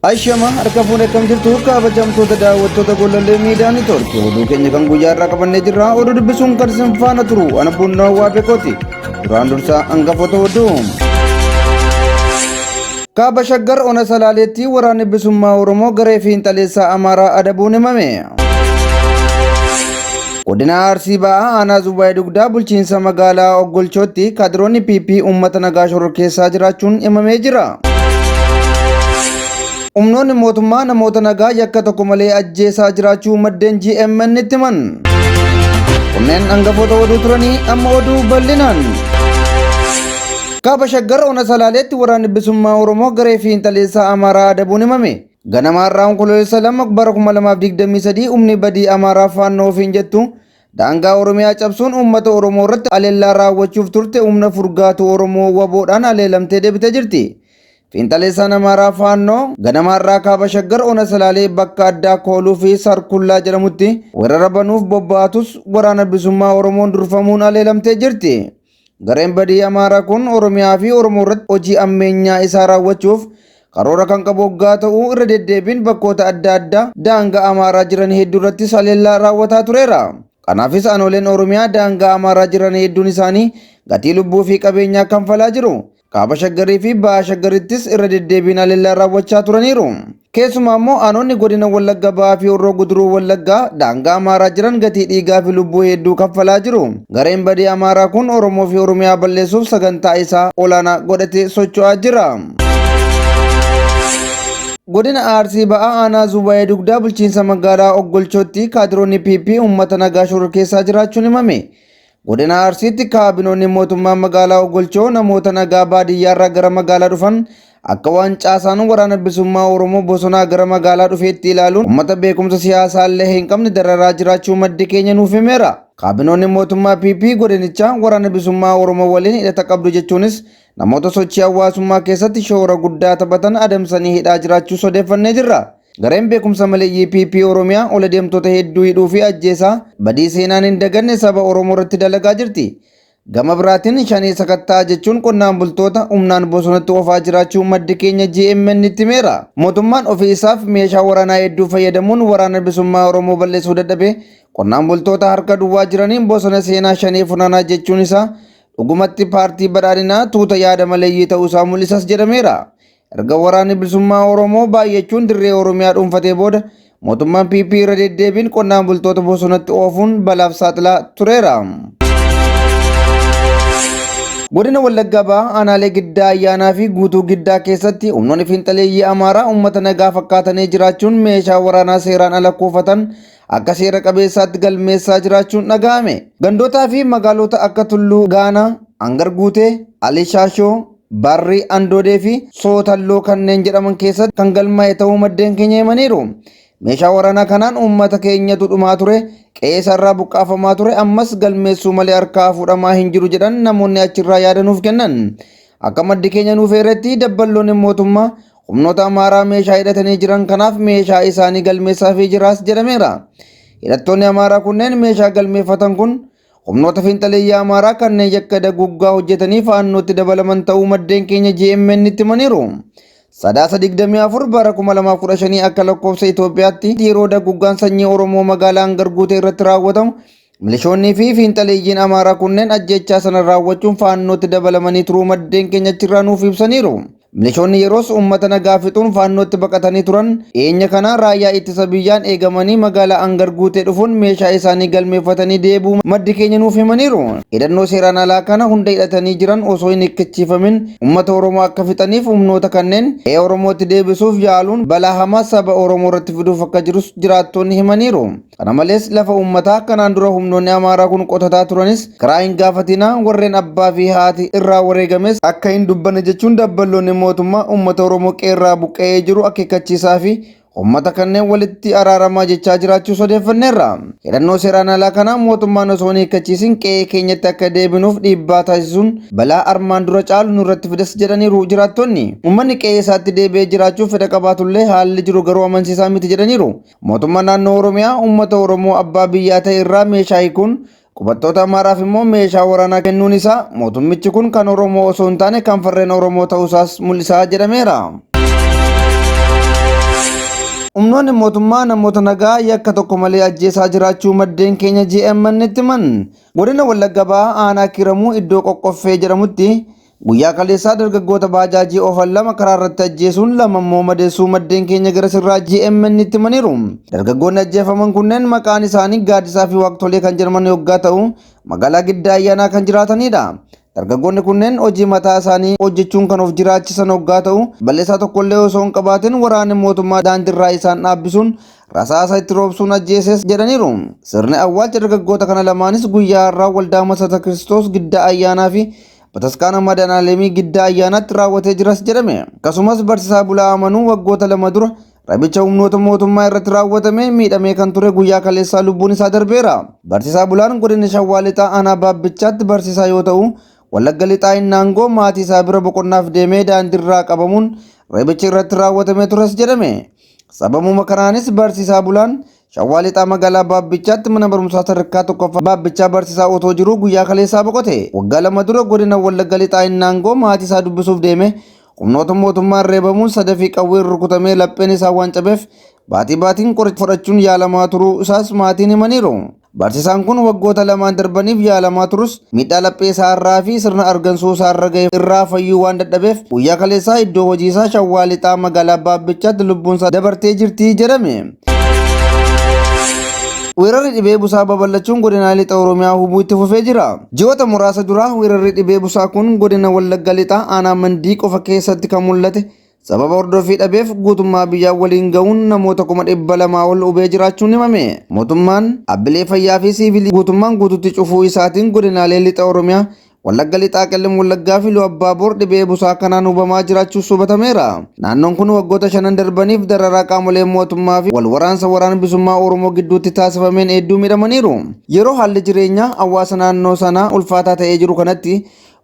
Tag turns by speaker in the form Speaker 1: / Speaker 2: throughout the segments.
Speaker 1: Ashama harka fuune akkam jirtu kabajamtoota daawwattoota Gollallee Miidiyaa Niitoorkii oduu keenya kan guyyaa irraa qabannee jirra oduu dubbisuun kan isin faana turu ana Bunnaa Waabekooti duraan dursaa hangafoota oduu. Kaaba Shaggar Ona Salaaleetti waraanni bilisummaa Oromoo garee fiinxaleessaa Amaaraa adabuun himame. Godina Arsii Ba'aa Aanaa Zubaay Dugdaa bulchiinsa magaalaa Oggolchootti kaadiroonni PP uummata nagaa shororkeessaa jiraachuun himamee jira. Humnoonni mootummaa namoota nagaa yakka tokko malee ajjeesaa jiraachuu maddeen GMN itti himan. Kunneen hangafoota oduu turanii amma oduu bal'inaan. Kaaba Shaggar Ona Salaaleetti waraanni bilisummaa Oromoo garee fiinxaleessaa Amaaraa adabuun himame. Ganama har'aa Onkoloolessa 2 bara 2023 humni badii Amaaraa Faannoo ofiin jettu daangaa Oromiyaa cabsuun uummata Oromoo irratti aleellaa raawwachuuf turte humna furgaatuu Oromoo waboodhaan aleelamtee deebitee jirti. Fiinxaleessaan Amaaraa Faannoo ganama har'aa Kaaba Shaggar Ona Salaalee bakka addaa Kooluu fi Sarkullaa jedhamutti weerara banuuf bobba'atus waraana bilisummaa Oromoon durfamuun aleelamtee jirti. Gareen badii Amaaraa kun Oromiyaa fi Oromoo irratti hojii ammeenyaa isaa raawwachuuf karoora kan qabu hoggaa ta'uu irra deddeebiin bakkoota adda addaa daangaa Amaaraa jiran hedduu irrattis haleellaa raawwataa tureera. Kanaafis aanoleen Oromiyaa daangaa Amaaraa jiran hedduun isaanii gatii lubbuu fi qabeenyaa kanfalaa jiru. Kaaba Shaggarii fi Baha Shaggarittis irra deddeebiin haleellaa raawwachaa turaniiru. Keessumaa immoo aanonni godina Wallagga Bahaa fi Horroo Guduruu Wallaggaa daangaa Amaaraa jiran gatii dhiigaa fi lubbuu hedduu kaffalaa jiru. Gareen badii Amaaraa kun Oromoo fi Oromiyaa balleessuuf sagantaa isaa olaanaa godhatee socho'aa jira. Godina Arsii Ba'aa Aanaa Zubaayee Dugdaa bulchiinsa magaalaa Oggolchootti kaadiroonni PP uummata nagaa shororkeessaa jiraachuun himame. Godina Arsiitti kaabinoonni mootummaa magaalaa Oggolchoo namoota nagaa baadiyyaarraa gara magaalaa dhufan akka waan caasaan waraana bilisummaa Oromoo bosonaa gara magaalaa dhufeetti ilaaluun uummata beekumsa siyaasaa illee hin qabne dararaa jiraachuu maddi keenya nuuf himeera. Kaabinoonni mootummaa PP godinichaa waraana bilisummaa Oromoo waliin hidhata qabdu jechuunis namoota sochii hawaasummaa keessatti shoora guddaa taphatan adamsanii hidhaa jiraachuus odeeffannee jirra. Gareen beekumsa maleeyyii PP Oromiyaa ola deemtota hedduu hidhuu fi ajjeesaa badii seenaan hin daganne saba Oromoo irratti dalagaa jirti. Gama biraatiin shanee sakattaa jechuun qonnaan bultoota humnaan bosonatti oofaa jiraachuu maddi keenya GMN itti himeera. Mootummaan ofii isaaf meeshaa waraanaa hedduu fayyadamuun waraana bilisummaa Oromoo balleessuu dadhabe qonnaan bultoota harka duwwaa jiraniin bosona seenaa shanee funaanaa jechuun isaa dhugumatti paartii badhaadhinaa tuuta yaada maleeyyii ta'uu isaa mul'isas jedhameera. Erga waraanni bilisummaa Oromoo baay'achuun dirree Oromiyaa dhuunfatee booda mootummaan PP irra deddeebiin qonnaan bultoota bosonatti oofuun balaaf saaxilaa tureera. Godina Wallaggaa Bahaa aanaalee Giddaa Ayyaanaa fi Guutuu Giddaa keessatti humnoonni fiinxaleeyyii Amaaraa uummata nagaa fakkaatanii jiraachuun meeshaa waraanaa seeraan ala kuufatan akka seera qabeessaatti galmeessaa jiraachuun dhaga'ame. Gandootaa fi magaalota akka Tulluu Gaanaa, Angar Guutee, Ali Shaashoo, Barrii Andoodee fi Sootalloo kanneen jedhaman keessatti kan galmaa'e ta'uu maddeen keenya himaniiru. Meeshaa waraanaa kanaan uummata keenyatu dhumaa ture, qe'ee isaarraa buqqaafamaa ture, ammas galmeessuu malee harkaa fuudhamaa hin jiru jedhan namoonni achirraa yaada nuuf kennan. Akka maddi keenya nuuf eeretti dabballoonni mootummaa humnoota Amaaraa meeshaa hidhatanii jiran kanaaf meeshaa isaanii galmeessaafii jiraas jedhameera. Hidhattoonni Amaaraa kunneen meeshaa galmeeffatan kun humnoota fiinxaleeyyii Amaaraa kanneen yakka daguggaa hojjetanii faannootti dabalaman ta'uu maddeen keenya GMN itti himaniiru. Sadaasa 24 bara 2015 akka lakkoofsa Itoophiyaatti yeroo daguggaan sanyii Oromoo magaalaa Angarguutee irratti raawwatamu milishoonnii fi fiinxaleeyyiin Amaaraa kunneen ajjeechaa sana raawwachuun faannootti dabalamanii turuu maddeen keenya achirraa nuuf ibsaniiru. Milishoonni yeroos uummata nagaa fixuun faannootti baqatanii turan dhiyeenya kana raayyaa ittisa biyyaan eegamanii magaalaa Angar Guutee dhufuun meeshaa isaanii galmeeffatanii deebi'uu maddi keenya nuuf himaniiru. Hidhannoo seeraan alaa kana hunda hidhatanii jiran osoo hin hiikkachiifamin uummata Oromoo akka fixaniif humnoota kanneen qe'ee Oromootti deebisuuf yaaluun balaa hamaa saba Oromoo irratti fiduuf akka jirus jiraattonni himaniiru. Kana malees lafa uummataa kanaan dura humnoonni Amaaraa kun qotataa turanis karaa hin gaafatinaa warreen abbaa fi haati irraa wareegames akka hin dubbanne jechuun dabballoonni mootummaa uummata Oromoo qeerraa buqqa'ee jiru akeekkachiisaa fi uummata kanneen walitti araaramaa jechaa jiraachuus odeeffanneerra. Hidhannoo seeraan alaa kana mootummaan osoo hin hiikkachiisin qe'ee keenyatti akka deebinuuf dhiibbaa taasisuun balaa armaan dura caalu nurratti fidas jedhaniiru jiraattonni. Uummanni qe'ee isaatti deebi'ee jiraachuuf fedha qabaatullee haalli jiru garuu amansiisaa miti jedhaniiru. Mootummaan naannoo Oromiyaa uummata Oromoo abbaa biyyaa ta'e irraa meeshaa hiikuun qubattoota Amaaraaf immoo meeshaa waraanaa kennuun isaa mootummichi kun kan Oromoo osoo hin taane kan farreen Oromoo ta'uusaas mul'isaa jedhameera. Humnoonni mootummaa namoota nagaa yakka tokko malee ajjeesaa jiraachuu maddeen keenya GMN itti himan. Godina Wallagga Bahaa aanaa Kiramuu iddoo Qoqqoffee jedhamutti guyyaa kaleessaa dargaggoota baajaajii oofan 2 karaa irratti ajjeesuun 2 immoo madeessuu maddeen keenya gara sirraa GMN itti himaniiru. Dargaggoonni ajjeefaman kunneen maqaan isaanii Gaaddisaa fi Waaqtolee kan jedhaman yoggaa ta'u magaalaa Giddaa Ayyaanaa kan jiraatanidha. Dargaggoonni kunneen hojii mataa isaanii hojjechuun kan of jiraachisan hoggaa ta'u, balleessaa tokkollee osoo hin qabaatin waraanni mootummaa daandiirraa isaan dhaabbisuun rasaasa itti roobsuun ajjeeses jedhaniiru. Sirni awwaalcha dargaggoota kana lamaanis guyyaa har'aa Waldaa Masarata Kiristoos Giddaa Ayyaanaa fi Bataskaana Madaanaalemii Giddaa Ayyaanaatti raawwatee jiras jedhame. Akkasumas Barsiisaa Bulaa Amanuu waggoota 2 dura Reebicha humnoota mootummaa irratti raawwatamee miidhamee kan ture guyyaa kaleessaa lubbuun isaa darbeera. Barsiisaa Bulaan godina Shawwaa Lixaa aanaa Baabbichaatti barsiisaa yoo ta'u, Wallagga Lixaa Innaangoo maatii isaa bira boqonnaaf deemee daandiirraa qabamuun reebichi irratti raawwatamee tures jedhame. Sababuma kanaanis Barsiisaa Bulaan Shawwaa Lixaa magaalaa Baabbichaatti mana barumsaa sadarkaa tokkoffaa Baabbichaa barsiisaa otoo jiruu guyyaa kaleessaa boqote. Waggaa 2 dura godina Wallagga Lixaa Innaangoo maatii isaa dubbisuuf deeme humnoota mootummaan reebamuun sadafii qawween rukutamee lapheen isaa waan cabeef baatii baatiin qoricha fudhachuun yaalamaa turuu isaas maatiin himaniiru. Barsiisaan kun waggoota lamaan darbaniif yaalamaa turus miidhaa laphee isaa irraa fi sirna argansuu isaa irra gahe irraa fayyuu waan dadhabeef guyyaa kaleessaa iddoo hojii isaa Shawwaa Lixaa magaalaa Baabbichaatti lubbuun isaa dabartee jirti jedhame. Weerarri dhibee busaa babal'achuun godinaa lixa Oromiyaa hubuu itti fufee jira. Ji'oota muraasa dura weerarri dhibee busaa kun godina Wallagga Lixaa aanaa Mandii qofa keessatti kan mul'ate sababa hordoffii dhabeef guutummaa biyyaa waliin ga'uun namoota 200,000 ol hubee jiraachuun himame. Mootummaan dhaabbilee fayyaa fi siivilii guutummaan guututti cufuu isaatiin godinaalee lixa Oromiyaa Wallagga Lixaa, Qellem Wallaggaa fi Iluu Abbaa Boor dhibee busaa kanaan hubamaa jiraachuus hubatameera. Naannoon kun waggoota shanan darbaniif dararaa qaamolee mootummaa fi wal waraansa waraana bilisummaa Oromoo gidduutti taasifameen hedduu miidhamaniiru. Yeroo haalli jireenyaa hawaasa naannoo sanaa ulfaataa ta'ee jiru kanatti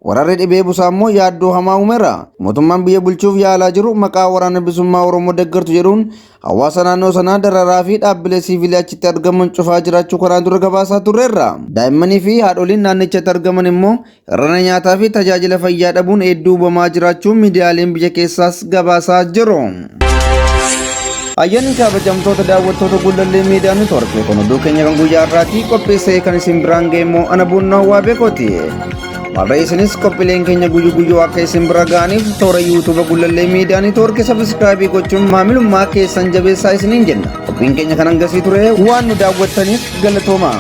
Speaker 1: wararri dhibee busaa immoo yaaddoo hamaa uumeera. Mootummaan biyya bulchuuf yaalaa jiru maqaa waraana bilisummaa Oromoo deeggartu jedhuun hawaasa naannoo sanaa dararaa fi dhaabbilee siivilii achitti argaman cufaa jiraachuu kanaan dura gabaasaa turreerra. Daa'immanii fi haadholiin naannichatti argaman immoo hir'ina nyaataa fi tajaajila fayyaa dhabuun hedduu hubamaa jiraachuu miidiyaaleen biyya keessaas gabaasaa jiru. Ayyaanni kabajamtoota daawwattoota Gullallee Miidiyaa Neetwoork kun oduu keenya kan guyyaa har'aati qopheessee kan isin biraan ga'e immoo ana Buunnaa Waabeekooti. Warra isinis qophiileen keenya guyyu guyyuu akka isin bira ga'aniif toora YouTube Gullallee Miidiyaa Neetwoork sabiskiraayibii gochuun maamilummaa keessan jabeessaa isiniin jenna. Qophiin keenya kan hangasii ture waan nu daawwattaniif galatoomaa.